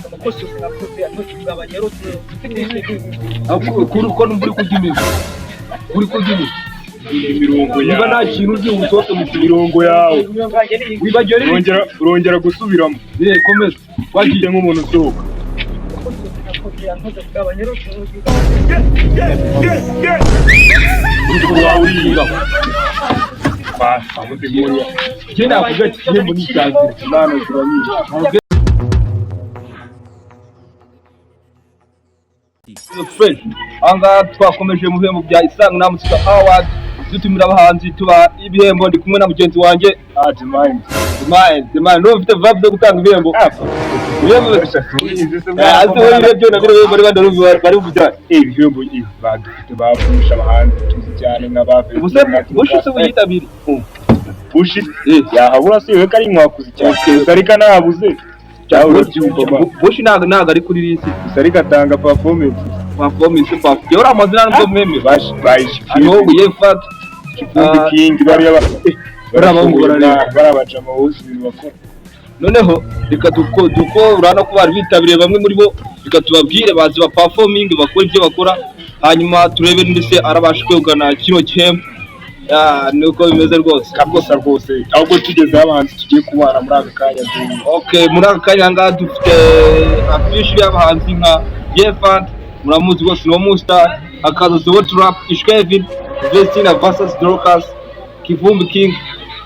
Amakosa yose nakoze yamaze kugabanya rwose. Kuri ko numva uri kurya iminwa, uri kurya iminwa. Imirongo Niba nta yawe. kintu uzi, usohoke mu kibuga. Imirongo yawe. Wibagiwe riri. Urongera gusubiramo. Ye, komeza. Wagiye Wagiye. nk'umuntu usohoka. Amakosa yose nakoze yamaze kugabanya rwose. Umutuku wawe uriye. Basa muzi nk'uriya. Njye navuga ati igihembo ni icyanzira. Impano ziranyinshi. Fresh. Ahangaha twakomeje mu bihembo bya Isango na Muzika Award, dutumira abahanzi, tubaha ibihembo. Ndi kumwe na mugenzi wanjye. Ah, The Mind. The Mind, The Mind, n'ubu ufite vibe zo gutanga ibihembo. Ibihembo. Ase wowe urebye na biriya bari bandi bari bujyane. Ibihembo badufite, bavusha abahanzi tuzi cyane nka ba Ubuse Bush se buyitabire? Bush yahabura se we ko ari inkwakuzi cyane? Gusa ariko nabuze cyangwa urabyumva ma? Bush ntabwo ari kuri lisi. Gusa ariko atanga performance. Performance pass. Yewe, uriya amazina nubwo mwemera. Bayishyuye. Hano Yefat. Kivumbi King, bariya Bariya abahungu barareba. Bariya bajama bose ibintu bakora. Noneho reka duko urabona ko bari bitabiriye bamwe muri bo, reka tubabwire bazi ba performing, bakora ibyo bakora, hanyuma turebe ndetse arabasha kwegukana kino gihembo. Ya, nuko bimeze rwose. Kabisa rwose. Ahubwo tugezeho abahanzi tugiye kubana muri aka kanya. Okay, muri aka kanya ngaha dufite afishi y'abahanzi nka Yefant, muramuzi rwose, ni umustar, hakaza Zeo Trap, Ishkevin, Vestina vs Dorcas, Kivumbi King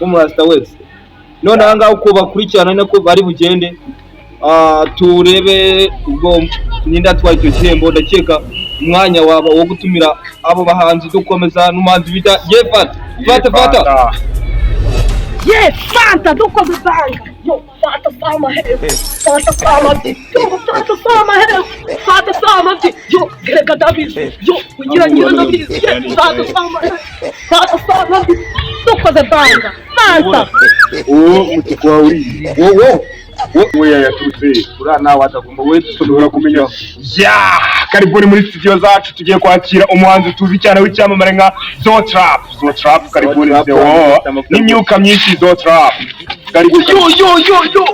n'umurasta wese. None aha ngaha uko bakurikirana nako bari bugende, turebe ubwo ninde atwaye icyo gihembo. Ndakeka umwanya waba wo gutumira abo bahanzi. Dukomeza n'umuhanzi bita Yefant. Fata fata. Ye Fanta dukoze banga yo fata sama he fata sama yo fata sama he fata sama yo grega dabizi yo kugira nyira ndabizi. Ye fata sama he fata sama dukoze banga Fanta. Uwo mutuku wawe uriye. Wowe. Oya, yaturutse. Uriya nawe atagomba we. Dushobora kumenya ya karibuni muri studio zacu. Tugiye kwakira umuhanzi tuzi cyane w'icyamamare nka Zotrap. Zotrap, karibuni. Zotrap, The War n'imyuka myinshi. Zotrap, karibu. Yo yo yo yo!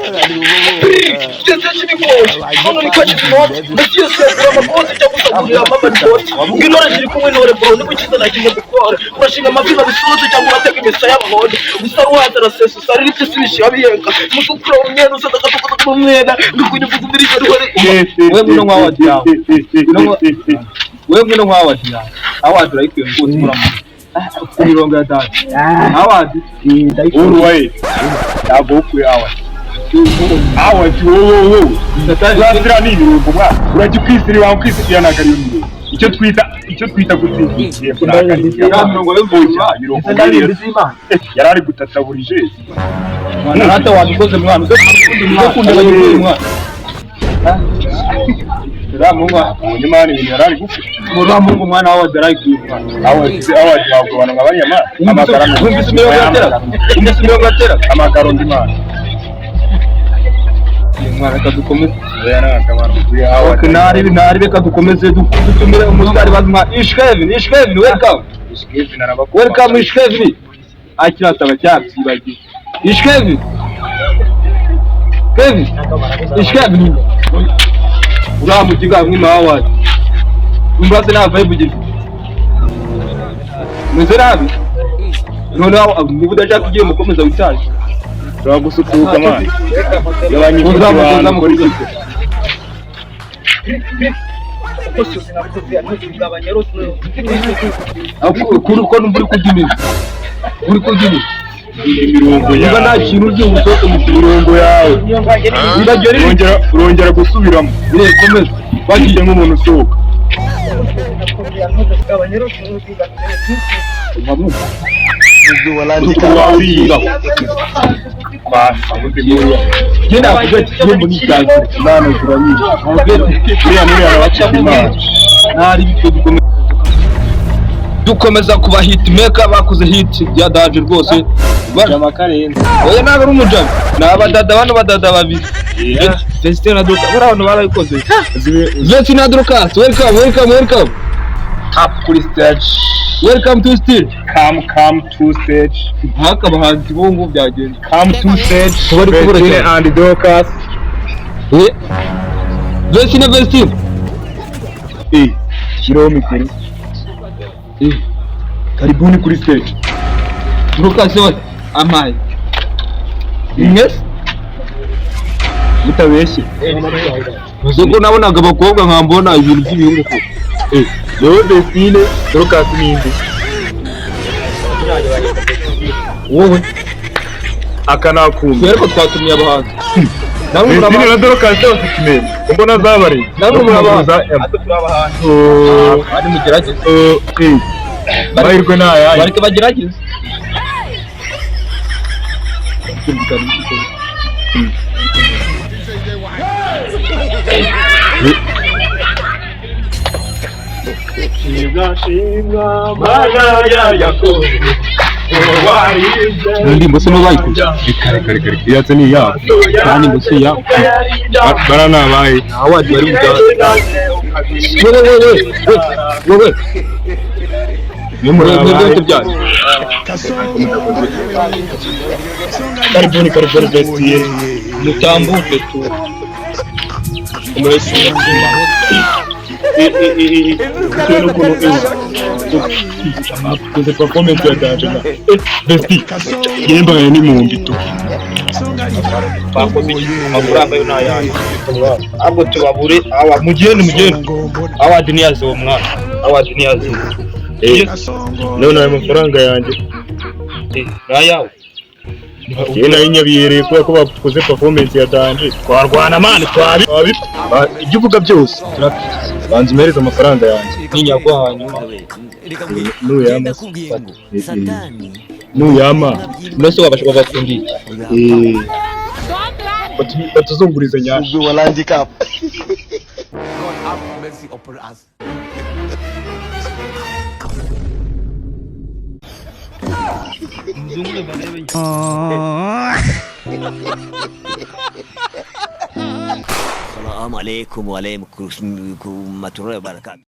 Ngeze kibigoye hano ni kagize inoti, nagiye sengura amakozi cyangwa usagurira mama rikoti ngo intore ziri kumwe. Intore bro, niba ukize nta kintu gukora, urashinga amavi babisoze cyangwa uratega imisaya y'abahonde gusa ruhanze arasesa usarira ibyo sibishyira biyenga musukura umwenda usatakatukata umwenda ndikunyuguza idirishya ruhore. Wewe ngwino nka award yawe. Wewe ngwino nka award yawe. Award urayikwiye rwose, muramuzi ku mirongo ya data award. Uruwaye ntabwo ukwiye award. Award wowe wowe urazira ni imirongo mwana, urajya ukwisira iwawe, ukwisira ntabwo ari imirongo. Icyo twita gutsinda igihembo ntabwo ari Ya mirongo y'imvunja. Imirongo yari ari gutata buri jezi. Mwana hata wabikoze mwana, uze kundeba mwana. Uriya muhungu. Ubonye mwana ibintu yari ari gukora. Uriya muhungu mwana, award arayikwiye mwana. Award, award ntabwo abantu nka bariya mwana amagara. Wumvise imirongo yatera? Wumvise imirongo yatera? Amagara undi mwana. Mwana, reka dukomeze. Oya, ntabwo abantu ukwiye award. Okay, nari reka dukomeze dutumire umusitari bazwi nka Ishkevin. Ishkevin, welcome. Ishkevin arabakunda. Welcome, Ishkevin. Akirasaba cyabyibagiwe. Ishkevin, Kevin, Ishkevin, uriya muginga mwima award. Umva se nta vibe ugifite, meze nabi. Noneho niba udashaka igihe mukomeza witaje. Ushobora gusukuka mwana, gabanya Uzamuka, ifoto. uzamuka. Ukora iki? Amakosa yose nakoze yamaze kugabanya rwose. Kuri ko numva uri kurya iminwa, uri kurya iminwa. Imirongo Niba nta yawe. kintu uzi, usohoke mu kibuga. Imirongo yawe. Wibagiwe riri. Urongera gusubiramo. Ye, komeza. Wagiye Wagiye. nk'umuntu usohoka. Amakosa yose yamaze kugabanya rwose. Umutuku wawe uriye. Basa muzi nk'uriya. Njye navuga ati igihembo ni icyanzira. Impano ziranyinshi. Uriya n'uriya arabakunda impano. Ntari bityo dukomeza kuba hit maker, bakoze hit ya danger rwose. Karenze. Oya, ntabwo ari umujama, ni abadada bano, badada babiri, Vestina na Dorcas. Buriya abantu barabikoze. Vestina na Dorcas, welcome, welcome, welcome. Up kuri stage. Welcome to stage. Come, come to stage. Mpaka abahanzi bo ngubu byagenze. Come to stage. Bari kubura Vestine cyane. and Dorcas. Eh, Vestine, Vestine. Eh, shyiraho mikoro. Eh, Karibuni kuri stage. Dorcas we amaye mwese. Mutabeshye. Uzi ko nabonaga abakobwa nkambona ibintu by'ibihungu ko. Eh, wowe Vestine, Dorcas n'indi. Wowe. Aka nakumva. Twe ariko twatumiye abahanzi namwe muri Vestine na Dorcas bafite ikimero. Mbona zabareye. Namwe muri abahanzi. Oh, ari mugerageze. oh, eh. Amahirwe ni ayahe? Bareke bagerageze. Indirimbo se bayikoze? Reka reka reka reka. Iyatse ni iyabo. Kandi ngo si iyabo. Bara ni abahe? Awadi bari mu wewe wewe wewe wewe. Niyo muri mwebwe abahe? byo byanyu. Karibuni, karibuni Vestine. Mutambuke tu. Umuresi. Bitewe n'ukuntu tukoze performance ya danger na Vesti yembaye n'impunzi tu. Twakoze iki? Amafaranga yo ni ayanyu, ahubwo tubabure awa mugende mugende. Awadi niyaze uwo mwana, awadi niyaze. Eh, none ayo mafaranga yanjye Ni ayawe. Yewe nayo nyabihereye kubera ko bakoze performance ya danger. Twarwana man, twabi ibyo uvuga byose banza umereze amafaranga yanjye. Ninyagwa hanyuma. Nuyama nuyama. Mbese wabakunda iki? Eh, batuzungurize nyasha. God have mercy upon us. السلام عليكم ورحمة الله وبركاته.